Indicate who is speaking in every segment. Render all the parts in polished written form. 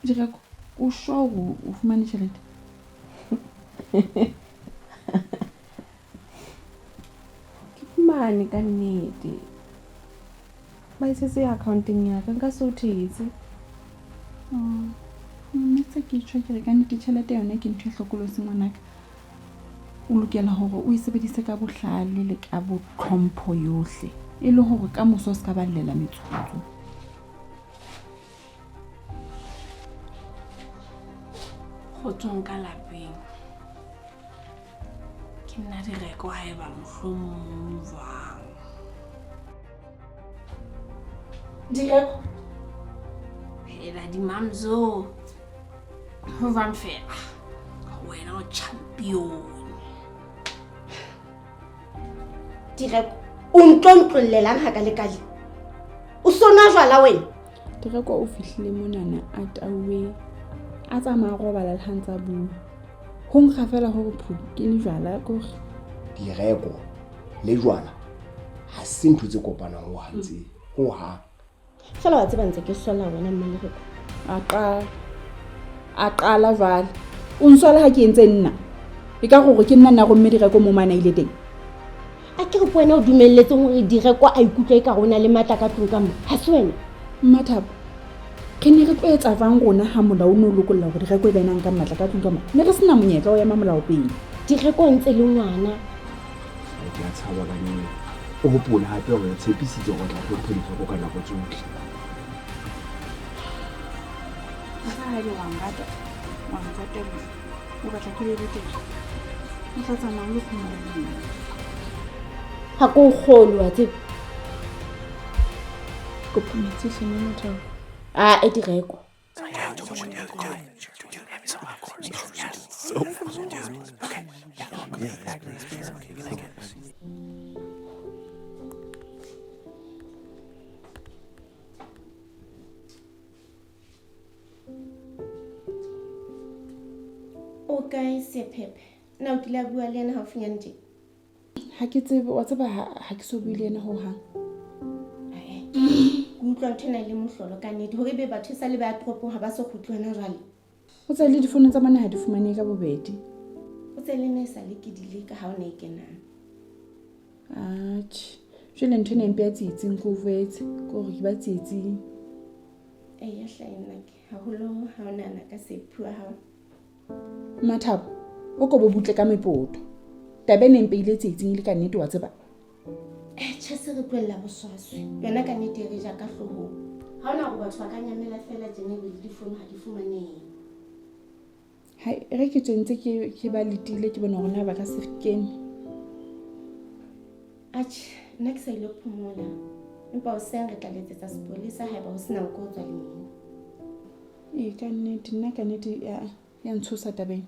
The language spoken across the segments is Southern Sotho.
Speaker 1: Direko, o sure hore o fumane tjhelete?
Speaker 2: Ke fumane ka nnete. Ba e tshetse accounteng ya ka, nka se o thetse.
Speaker 1: Oh, mme tse ke tjho ke re ka nnete tjhelete yona ke ntho e hlokolosi ngwanaka. O lokela hore o e sebedise ka bohlale le ka botlhompho yohle e le hore ka moso o se ka ba llela metsotso.
Speaker 3: Kgotsong ka lapeng. Ke nna Direko haeba mohlomong jwang.
Speaker 1: Direko.
Speaker 3: Hela dimamzo. Ho jwang fela? Wena o champion.
Speaker 4: Direko, o ntlontlollelang ha ka lekale? O sona jwala wena?
Speaker 1: Direko o fihlile monana a tauwe a tsamaya robala le ha ntse a bua. Ho nkga fela hore phu ke le jwala kore.
Speaker 5: Direko le jwala ha se ntho tse kopanang ho hang tse ho hang.
Speaker 4: Fela wa tseba ntse ke sola wena mme Lereko.
Speaker 1: A qala. A qala jwale. O nsola ha ke entse nna. E ka gore ke nna nna romme Direko mo mana ile teng.
Speaker 4: A ke re ke wena o dumelletseng hore Direko a ikutlwe e ka o na le matla ka tlung ka mo. Ha se wena.
Speaker 1: Mmathabo, re ne re tlo etsa jwang rona ha molao o ne o lokolla hore Direko e be ena a nkang matla ka tlung ka mo? Ne re sena monyetla wa ho ema molao pele.
Speaker 4: Direko o ntse le ngwana.
Speaker 5: Ai, ke a tshaba kanyeno. O hopole hape hore re tshepisitse hore re tla hlompha Direko ka nako tsohle.
Speaker 1: Nka haebe wa nrata, wa ntsotella, o batla ke be betere, o tla tsamaya o lo phomola le nna.
Speaker 4: Ha ke o kgolwe, wa tseba.
Speaker 2: Kopa metsi hle mme Mathabo.
Speaker 4: A e Direko. O kae Sephephe? Na o kile a bua le yena haufinyane tje?
Speaker 1: Ha ke tsebe, wa tseba ha ke so bue le yena ho hang.
Speaker 4: Ke utlwa ntho ena e le mohlolo ka nnete hore ebe batho e sa le ba ya toropong ha ba so kgutle hona jwale.
Speaker 1: O tsebe le difono tsa bona ha di fumanehe ka bobedi.
Speaker 4: O tsebe le nna e sa le ke di leka ha o ne e kenang.
Speaker 1: Atjhe, jwale ntho ena e mpe ya tsietsing ke o jwetse, ke hore ke ba tsietsing.
Speaker 4: Eya hle nna ke haholo ha o nahana ka sephu wa hao.
Speaker 1: Mathabo, o ko bo butle ka mepoto. Taba ena e mpeile tsietsing e le ka nnete wa tseba.
Speaker 4: Tjhe, se re tlohella boswaswi. Yona ka nnete e re ja ka hloohong. Ha hona hore batho ba ka nyamela fela tjena ebe le difono ha di fumanehe.
Speaker 1: Hai, re ke tswe ntse ke ba letile ke bone hore na ba ka se kene.
Speaker 4: Atjhe, nna ke sa ile phomola. Empa hoseng re tla letsetsa sepolesa haeba ho sena nko ho tswa lemina.
Speaker 1: Ee, ka nnete, nna ka nnete ya ntshosa tabeng.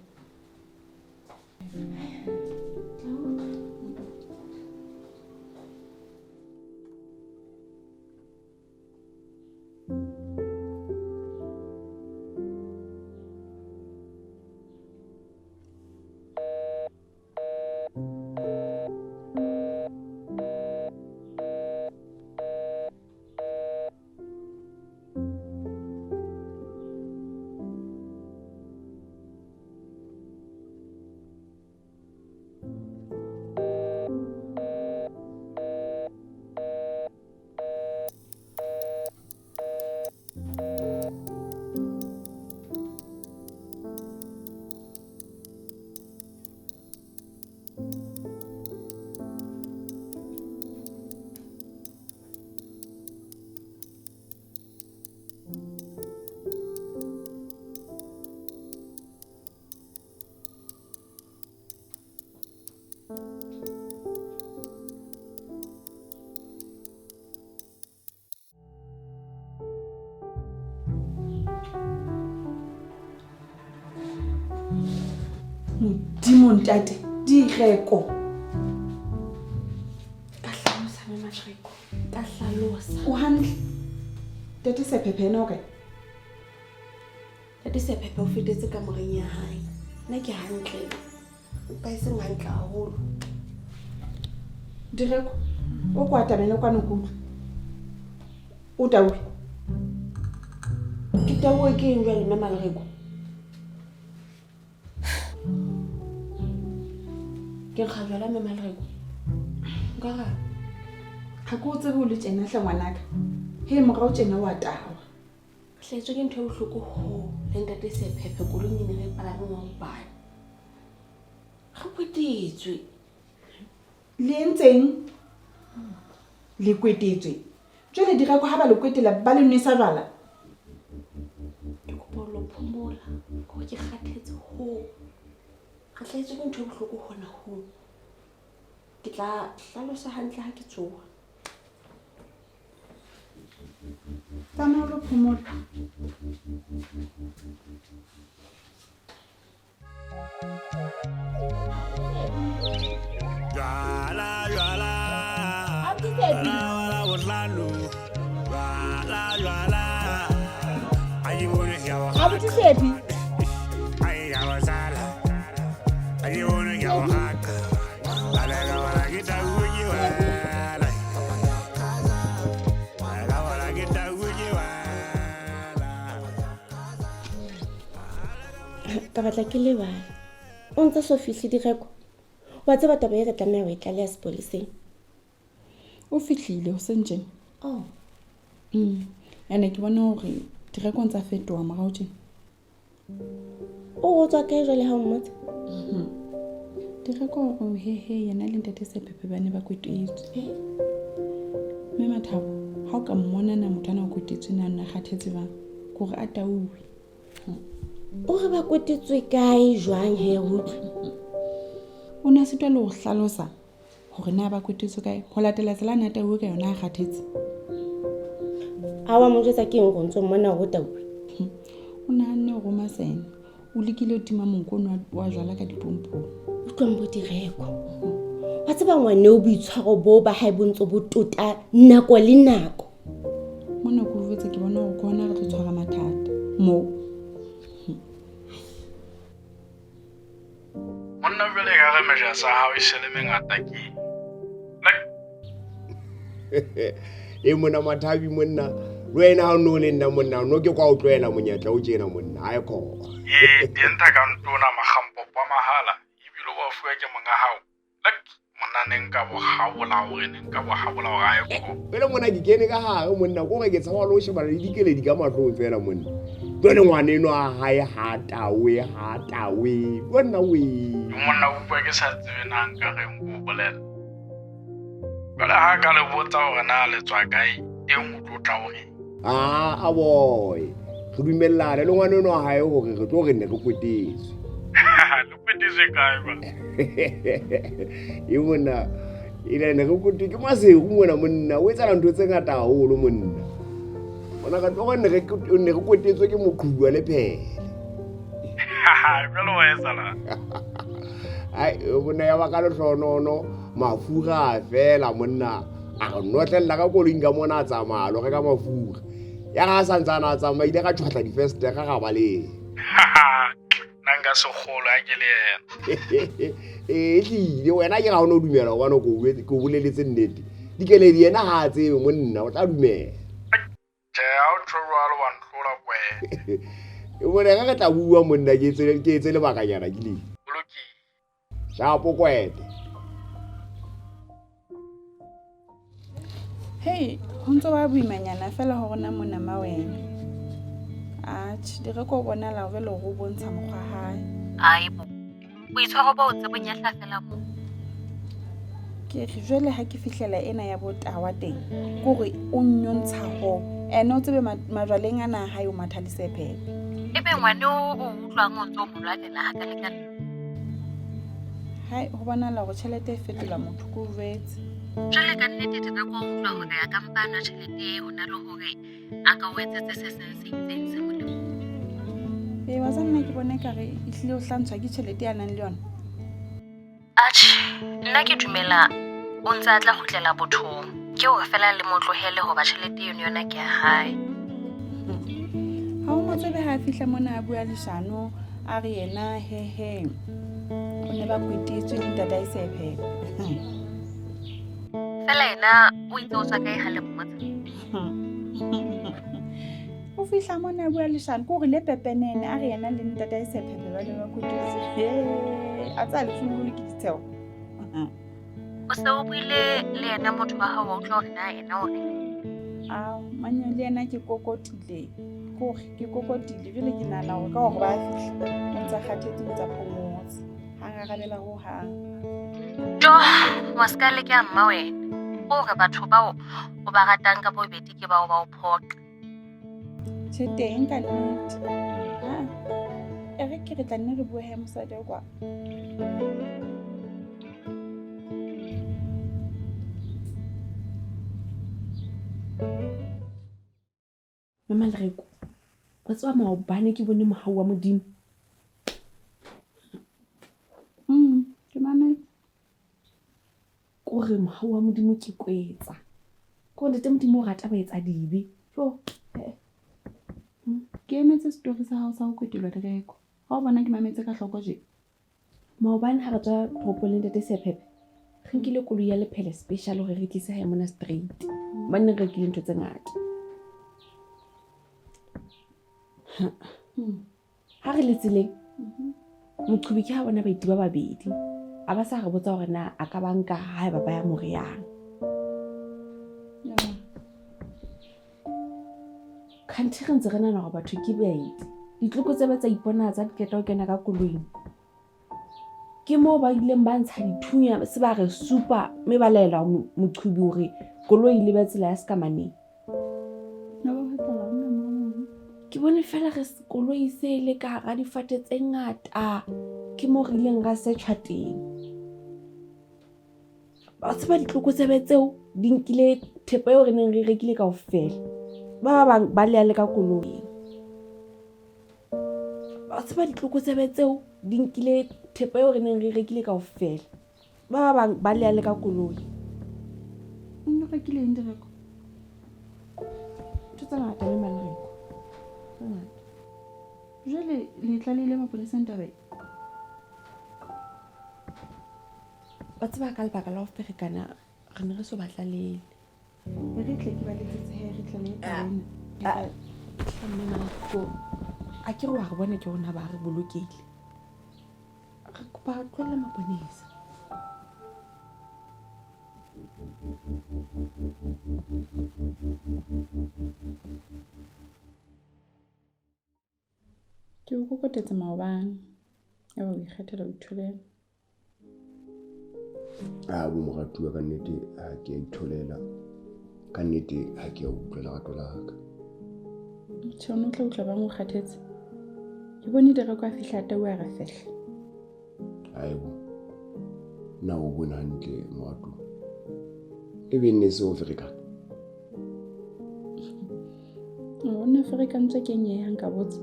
Speaker 1: Modimo ntate, Direko.
Speaker 2: Ka hlalosa mme Matreko, ka hlalosa.
Speaker 1: O hantle? Ntate Sephephe ena o kae?
Speaker 2: Ntate Sephephe o fetetse kamoreng ya hae. Nna ke hantle, empa e seng hantle haholo.
Speaker 1: Direko, o ko atamele kwano ke utlwe. O tauwe.
Speaker 2: Ke Tauwe ke eng jwale mme Malereko? Ke nkga jwala mme Malereko. Nka ra.
Speaker 1: Ga ke o tsebe o le tjena hle ngwanaka. He morao tjena wa tawa.
Speaker 2: Hlahetswe ke ntho e bohloko hoo le ntate Sephephe koloing e ne re e palame maobane. Re kwetetswe.
Speaker 1: Le entseng? Le kwetetswe. Jwale direko ha ba le kwetela ba le nwesa jwala?
Speaker 2: Ke kopa ho lo phomola hore ke kgathetse hoo. Re hlahetswe ke ntho e bohloko hona hoo. Ke tla hlalosa hantle ha ke tsoha.
Speaker 1: Tsamaya o lo phomola.
Speaker 6: Jwala, jwala. Jwala, bohlano. Jwala, jwala. Ha ke bone ke a bo
Speaker 4: Abuti Hlephi.
Speaker 6: Ai, ya bo sala. Ha ke bone ke a bo haka. Ba le ka bona ke tauwe ke wena. Ba le ka bona ke tauwe ke wena.
Speaker 4: Ka batla ke lebala. O ntse so fihle direko. Wa tseba taba e re tlameha ho e tlaleha sepoleseng.
Speaker 1: O fihlile hoseng tjena.
Speaker 4: Oh.
Speaker 1: Ene ke bona hore direko ntse a fetoha morao tjena.
Speaker 4: O o tswa kae jwale ha o mmotsa?
Speaker 1: Direko o he he yena le ntate Sephephe ba ne ba kwetetswe. Mme Mathabo, ha o ka mmona na motho ana o kwetetswe na nna kgathetse jwang? Ke hore a tauwe.
Speaker 4: O re ba kwetetswe kae jwang he utlwe?
Speaker 1: O ne a sitwa le ho hlalosa hore na ba kwetetswe kae ho latela tsela a ne a tauwe ka yona a kgathetse.
Speaker 4: A wa mo jwetsa ke eng hore o ntso mmona hore o tauwe?
Speaker 1: O nahanne ho roma sena. O lekile ho tima monko ono wa jwala ka dipompong.
Speaker 4: Utlwang bo direko. Wa tseba ngwaneo boitshwaro bo ba hae bo ntso bo tota nako le nako.
Speaker 1: Mona ke utlwetse ke bona hore ke hona re tlo tshwara mathata. Moo.
Speaker 7: Monna jwale ka re meja sa hao e se le mengata ke.
Speaker 5: E monna Mathabi monna, le wena ha o no le nna monna, no ke kwa o tlohela monyetla o tjena monna, ha e khona.
Speaker 7: Ee, teng tha ka ntona magampopo a mahala, ebile o ba fuwa ke monga hao. Like, monna ne nka bo habola hore ne nka bo habola hore a e khona.
Speaker 5: Pele monna ke kene ka hare monna, ko re ke tshaba le ho shebana le dikeledi ka mahlong fela monna. Jwale ngwana enwa wa hae ha tawe, ha tawe. Jwanna we.
Speaker 7: Monna utlwa ke sa tsebe na nka reng ko bolela. Jwale ha ka le botsa hore na le tswa kae, teng o tlo tla o reng?
Speaker 5: Ah, a boy. Re dumellane le ngwana enwa wa hae hore re tlo re ne re kwetetswe.
Speaker 7: Le kwetetswe kae ba?
Speaker 5: E monna, e ne re kwetetswe ke Maseru mona monna, o etsala ntho tse ngata haholo monna. Monna ka tlo re ne re kwetetswe ke moqhubu wa lephele.
Speaker 7: Jwale wa etsalang?
Speaker 5: Ai, monna ya ba ka lehlonono, mafura a fela monna. A re notlella ka koloing ka mona a tsamaya lo reka mafura. Ya ga a santsane a tsamaile ka tjhwatla difestere ga baleha.
Speaker 7: Nna nka se kgolwe ha ke le yena.
Speaker 5: Ee, ehlile wena ke ga o no dumela hobane ke o boleletse nnete. Dikeledi yena ha a tsebe monna, o tla dumela.
Speaker 7: Tjhe, ha o tjho jwalo wa ntlola kwena.
Speaker 5: E bone ge re tla bua monna ke etse lebakanyana ke le.
Speaker 7: O lokile.
Speaker 5: Shapo kwete.
Speaker 1: Hei, ho ntso wa boimanyana fela ho rona mona ma wena. Atjhe, direko o bonala jwale hore o bontsha mokgwa hae.
Speaker 8: Aibo. Boitshwaro ba o tse bonyehla fela mo.
Speaker 1: Ke re jwale ha ke fihlela ena ya botawa teng, ke hore o nnyontsha ho. Ene o tsebe majwaleng ana a hae o matha le sephephe.
Speaker 8: Ebe ngwane o o utlwang o ntso o mo lwanela ha ka lekana.
Speaker 1: Hai, ho bonahala hore tjhelete e fetola motho ke o jwetse.
Speaker 8: Jwale ka nnete Direko o utlwa hore a ka mpa a nwa tjhelete e ho na le hore a ka o etsetse se seng se itseng se molemo.
Speaker 1: Ee, wa tseba nna ke bona ekare ehlile o hlantshwa ke tjhelete ya nang le yona.
Speaker 8: Atjhe, nna ke dumela o ntse a tla kgutlela bothong. Ke hore fela le mo tlohele hoba tjhelete eno yona ke ya hae.
Speaker 1: Ha o mo tsebe ha a fihla mona a bua leshano a re yena he he. O ne ba kwetetswe le ntatae Sephephe.
Speaker 8: Fela yena o itse o tswa kae ha le mmotsa?
Speaker 1: O O fihla mona a bua leshano, ke hore le pepenene a re yena le ntatae Sephephe ba ne ba kototse. A tsaya lefolofolo ke ditsheho.
Speaker 8: O se o buile le yena motho wa hao wa utlwa hore na yena o reng?
Speaker 1: Ao, manye le yena ke kokotile. Ke hore ke kokotile jwale ke nahana hore ka hore ba fihla o ntsa kgathetse o ntsa phomotse. Ha ngarabela ho hang.
Speaker 8: Jo, wa ska leka mma wena. O re batho bao o ba ratang ka bobedi ke bao ba o phoqa.
Speaker 1: Tjhe teng ka nnete. Ha. E re ke re tla nne re bue he mosadi wa kwa.
Speaker 2: Mama Lereko, wa tseba maobane ke bone mohau wa Modimo.
Speaker 1: Ke mametse.
Speaker 2: Kore mohau wa Modimo ke kwetsa. Kore ntate Modimo o rata baetsa dibe. Jo.
Speaker 1: Ke emetse story sa hao sa ho kwetelwa Lereko. Ha o bona ke mametse ka hloko je.
Speaker 2: Maobane ha re tswa toropong le ntate Sephephe, re nkile koloi ya Lephele special hore re tlise hae mona straight. Hobane re rekile ntho tse ngata. Ha re le tseleng, moqhobi ke ha bona baeti ba babedi. A ba sa re botsa hore na a ka ba nka haeba ba ya moreyang. Kganthe re ntse re nahana hore batho ke baeti. Ditlokotsebe tsa iponahatsa di qeta ho kena ka koloing. Ke moo ba ileng ba ntsha dithunya se ba re supa mme ba laela moqhobi hore koloi e lebe tsela ya sekamaneng. Ke bone fela re koloi se le ka hara difate tse ngata. Ke moo re ileng ra search-wa teng. Ba tseba ditlokotsebe tseo di nkile thepa eo re neng re rekile kaofela. Ba bang ba lea le ka koloing. Ba tseba ditlokotsebe tseo di nkile thepa eo re neng re rekile kaofela. Ba bang ba lea le ka koloi.
Speaker 1: O ne rekile eng Direko?
Speaker 2: Ntho tse ngata le Malereko. Tse ngata.
Speaker 1: Jwale le tlalehile maponeseng taba e?
Speaker 2: Wa tseba ka lebaka la ho ferekana re ne re so ba tlalehele.
Speaker 1: Re tle ke ba letsetse he re tlalehe taba ena.
Speaker 2: Mme Malereko, a ke re wa re bona ke rona ba re bolokehile. Re kopa tlohella maponesa.
Speaker 1: Ke o kokotetse maobane. Ya ba o ikgethela o itholela.
Speaker 5: A bo moratuwa ka nnete ha ke a itholela. Ka nnete ha ke a utlwa lerato la ka.
Speaker 1: Tjhe, o no tla utlwa bang o kgathetse. Ke bone Direko a fihla a tau a re fehle.
Speaker 5: Aebo. Na o bone hantle moratuwa. E be nne se o ferekana.
Speaker 1: O nna ferekantswe ke eng e nka botsa?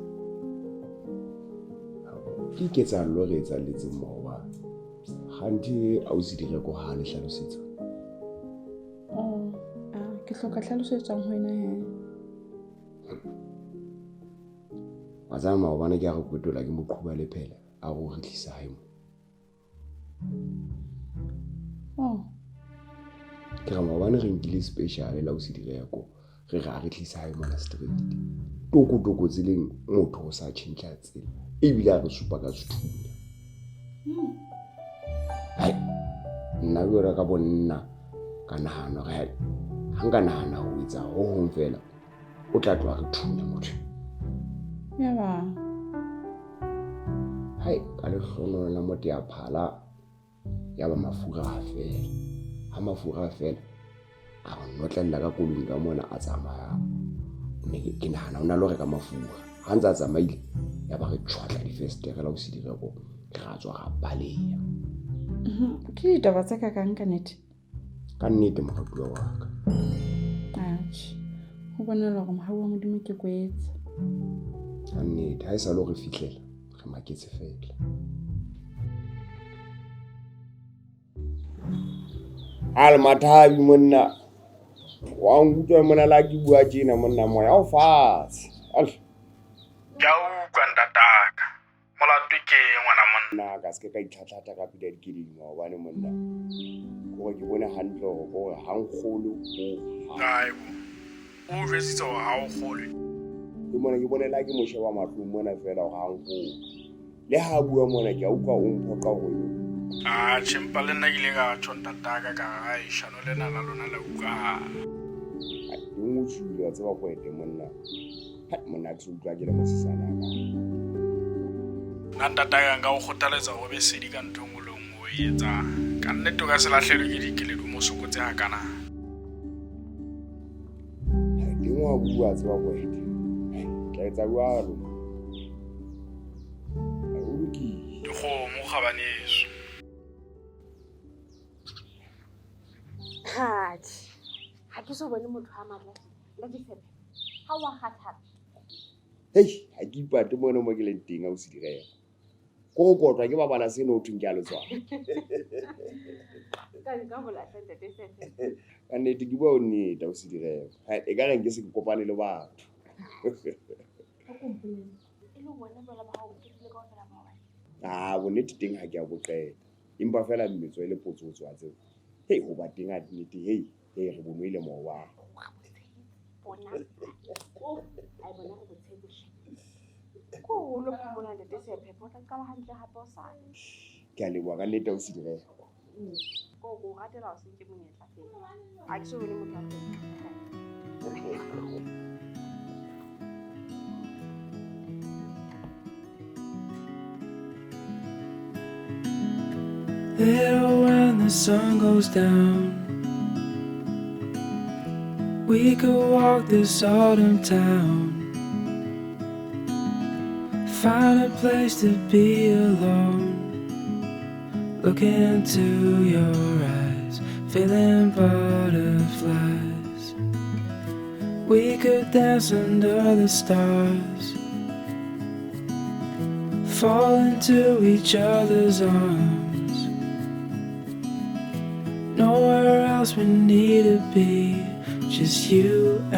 Speaker 5: Ke ketsahalo re etsahalletseng maobane. Kganthe ausi Direko ha le hlalosetsa.
Speaker 1: Oh, ke hloka tlhaloso e tswang ho wena he.
Speaker 5: Wa tseba maobane ke a re kwetola ke moqhuba Lephele a re o re tlisa hae mo.
Speaker 1: Oh.
Speaker 5: Ke re maobane re nkile special la ausi Direko re re a re tlisa hae mona straight. Toko toko tseleng motho o sa tjhentjha tsela ebile a re supa ka sethunya. Hai, nna ke yona ka bonna ka nahana hore hai, ha nka nahana ho etsa ho hong fela o tla tloha re thunya motho.
Speaker 1: Ya ba.
Speaker 5: Hai, ka lehlohonolo la motea phala ya ba mafura a fela. Ha mafura a fela a re notlella ka koloing ka mona a tsamaya. Ne ke nahana o na le ho reka mafura. Ha ntse a tsamaile ya ba re tjhwatla difestere la ausi Direko ra tswa ra baleha.
Speaker 1: Ke ditaba tse kakang ka nnete?
Speaker 5: Ka nnete moratuwa wa ka.
Speaker 1: Atjhe, ho bonahala hore mohau wa Modimo ke kwetse.
Speaker 5: Ka nnete, ha e sa le hore fihlela re maketse fela. A le Mathabi monna. Wa nkutlwa mona la ke bua tjena monna moya o fatshe.
Speaker 7: Ke a utlwa ntataka. Molato ke ngwana monna.
Speaker 5: Nna ka se ke ka itlhatlhatha ka pila dikeledi maobane monna. Kore ke bone hantle hore kore ha nkgolwe ho
Speaker 7: Aibo. O jwetsitse hore ha o kgolwe.
Speaker 5: Ke mona ke bone la ke mo sheba mahlong mona fela gore ga nkgope le ha a bua mona ke a utlwa o mphoqa gore
Speaker 7: Atjhe, empa le nna ke ile ka tjho ntataka ka re ai shano lena la lona la utlwahala.
Speaker 5: Teng o tswile wa tseba kwete monna. Hai, monna ke se utlwa ke le mosesane a ka.
Speaker 7: Nna ntataka nka o kgothaletsa hore o be sedi ka ntho e nngwe le nngwe o e etsang. Ka nnete o ka se lahlelwe ke dikeledi o mo sokotse hakana.
Speaker 5: Hai, teng wa bua wa tseba kwete. Hai, tla etsa jwalo. Hai, o lokile.
Speaker 7: Dikgomo kgabaneso.
Speaker 2: Atjhe, ha ke so bone motho a matla ntate Tshepe. Ha wa kgathala.
Speaker 5: Hei, ha ke ipate mona mo ke leng teng ausi Direko. Ko go kotlwa ke babala seno ho thweng ke a letswalo.
Speaker 2: Ka nka ho lahla ntate Tshepe.
Speaker 5: Ka nnete ke bua nnete ausi Direko. Hai, e ka reng ke se ke kopane le batho.
Speaker 2: O ko mpolelle. E le wena jwale ba hao o qetile kaofela maobane?
Speaker 5: Ah, bonnete teng ha ke a bo qeta. Empa fela mmetso e le potsotso wa tseba. Hei, ho ba teng a nnete, hei, hei, re bo nwele maobane.
Speaker 2: Bona. Oh, ai bona re bo tshetse hle. Ko o lo phomola ntate Tshepe, o tla qala hantle hape hosane.
Speaker 5: Ke a leboha ka nnete ausi Direko.
Speaker 2: Ko ko ratela ho se nke monyetla fela. Ha ke so bone motho a feta.
Speaker 9: Little when the sun goes down, we could walk this autumn town, find a place to be alone, look into your eyes, feeling butterflies. We could dance under the stars, fall into each other's arms. Nowhere else we need to be, just you